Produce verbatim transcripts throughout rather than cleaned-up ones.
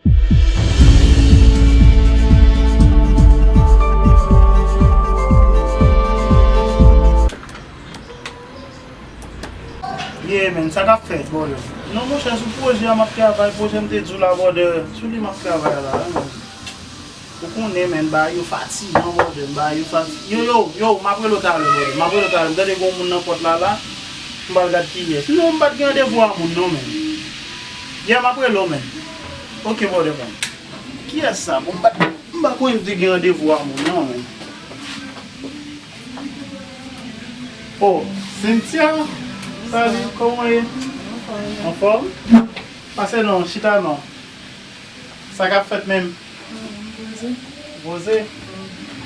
Yeah, man, sa k ap fèt, brother? Non, monchè, sou pwojè a m ap travay, pwojè m te di w la, brother, sou li m ap travay la, wi, man. Ou konnen, man, bagay yo fatigan, brother, bagay yo fati-, yo, yo, yo, m ap rele w talè, brother, m ap rele w talè. M tande gen yon moun nan pòt la, la, m pral gad kiyès. Non, m pa t gen randevou a moun, non, man. Yeah, m ap rele w, man. Ok, brother, man. Kiyès sa? Bon, m pa t, m pa konnen m te gen randevou a moun, non, man. Oh, Cynthia, salut, kòman w ye? Anfòm. Anfòm? Pase non, chita non. Sa k ap fèt menm? Poze. Poze?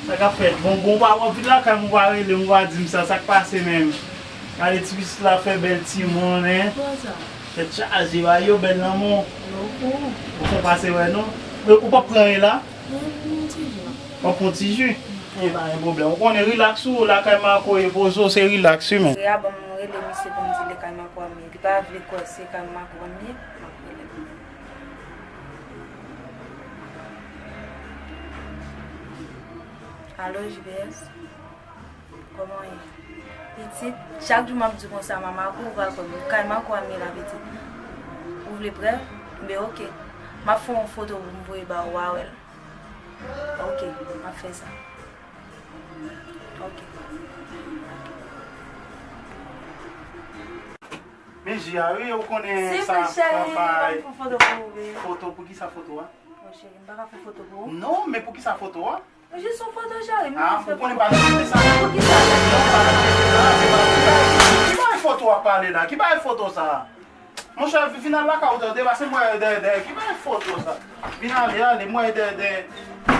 Sa k ap fèt? Bon, bon, w pa, w ap vin lakay mwen, w pa rele m, w pa di m sa, sa k pase menm? Gade ti pitit la fè bèl timoun, hein? Tèt chaje, bagay yo bèl nan men w. Ou fè pase wè non. Men ou p ap pran anyen la? W ap pran ti ji? Ebyen, pa gen pwoblèm. Ou konnen rilaks ou lakay Marco e poze w, se rilaks wi, men. Rhea ban m rele misye pou m di l e kay Marco a m ye. Li pa vle kwè se kay Marco a m ye, m ap rele l. Alo, J B S? Kòman w ye? Pitit, chak jou m ap di w konsa, m a Marco, ou pral kwè m. Kay Marco a m ye la, pitit. Ou vle prèv? Ben, ok. M ap fè yon foto pou m voye ba ou, w a wè l. Ok, m ap fè sa. Ok. Men Jia, wi, ou konnen sa, cheri, papa, ban m fè foto pou ou, baby. Foto, poukisa foto a? Bon, cheri, m pa ka fè foto pou ou. Non, men poukisa foto a? Jis yon foto, cheri, m jis fè foto. Ah, ou konnen pa nan tete sa. Poukisa? Non, pa nan tete sa, se pa ki bagay foto w ap pale la? Ki bagay foto sa? Monchè, vin al lakay ou tande, pase m wè dèyè, dèyè. Ki bagay foto sa? Vin ale, ale, m wè dèyè, dèyè.